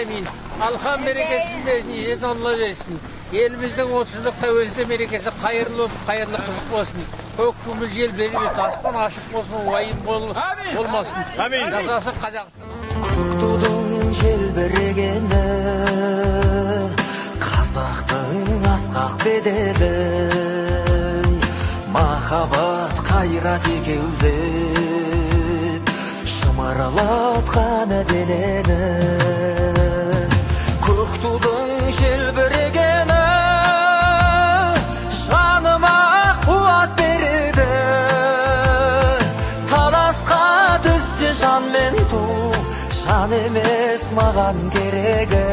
Әлемин. Алхан мерекесін берсін, ежен Алла берсін. Еліміздің 30 жылдық тәуелсіздік мерекесі қайырлы болсын, қайырлы қызық болсын. Көк көміл жел бермес, аспан ашық болсын, уайым болмасын. Амин. Жасасын Қазақстан. Көк тудың желбірегені, қазақтың асқақ беделі, махаббат қайрат екеулеп, шымырлатқан денені. Көк тудың желбірегені, жаныма қуат береді. Таласқа түссе жан мен ту, жан емес маған керегі.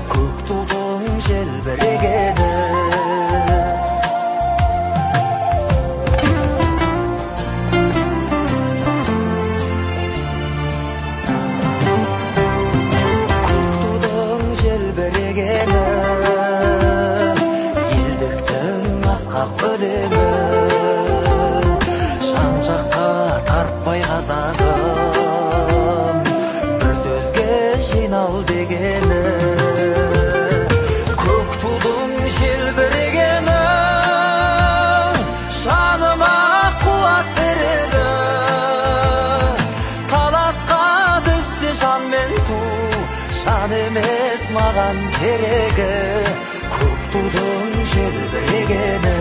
Көк тудың желбірегені. Көк тудың желбірегені, елдіктің асқақ өлеңі, жан жаққа тартпай қазағым, бір сөзге жинал дегені. Көк тудың желбірегені, жаныма қуат береді. Таласқа түссе жан мен ту, жан емес маған керегі. Көк тудың желбірегені.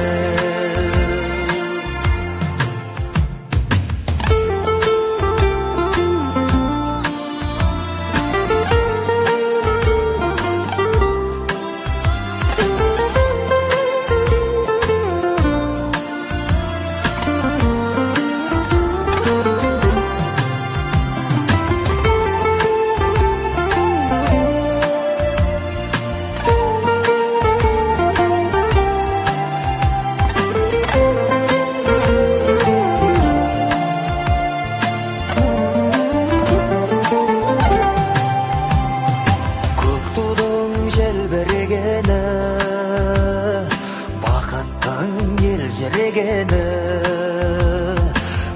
Көк тудың желбірегені, бақыттың елжірегені,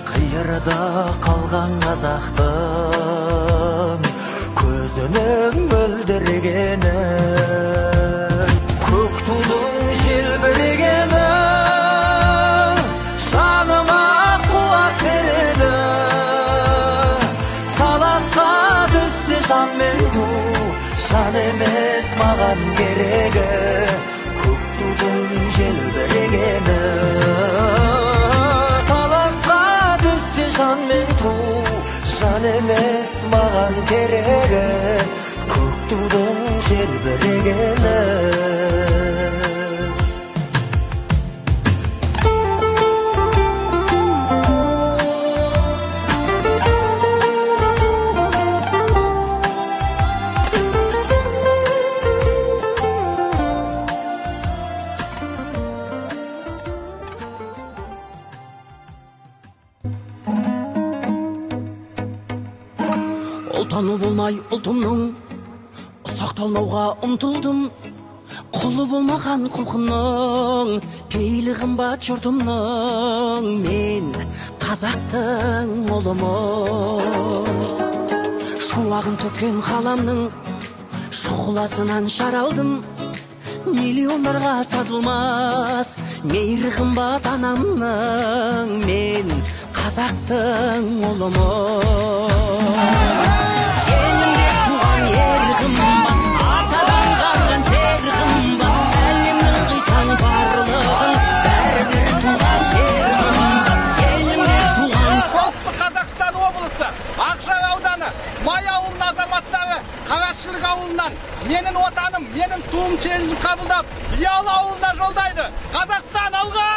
қиырда қалған қазақтың көзінің мөлдірегені. Көк тудың желбірегені, жаныма қуат береді. Таласқа түссе жан мен ту, жан емес маған керегі. Көк тудың желбірегені. Таласқа түссе жан мен ту, жан емес маған керегі. Көк тудың желбірегені. Ұлтаны болмай ұлтымның ұсақталмауға ұмтылдым. Құлы болмаған құлқынның, пейілі қымбат жұртымның, мен қазақтың ұлымын. Шуағын төккен қаламның шұғыласынан жаралдым. Миллиондарға сатылмас мейірі қымбат анамның, мен қазақтың ұлымын. Елімде туған ер қымбат, атадан қалған жер қымбат, әлемнің қисаң барлығын бәрібір туған жер қымбат. Елімде туған. Солтүстік Қазақстан облысы Ақжар ауданы Май ауылының азаматтары Қарашілік ауылынан менің отаным, менің туым челленджін қабылдап, Ұялы ауылына жолдайды. Қазақстан алға!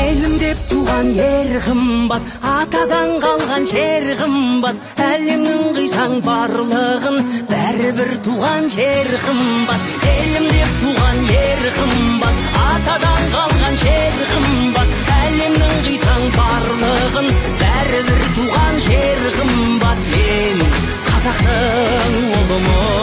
Елім деп туған ер қымбат, атадан қалған жер қымбат, әлемнің қисаң барлығын бәрібір туған жер қымбат. Елім деп туған ер қымбат, атадан қалған жер қымбат, әлемнің қисаң барлығын бәрібір туған жер қымбат. Мен қазақтың ұлымын.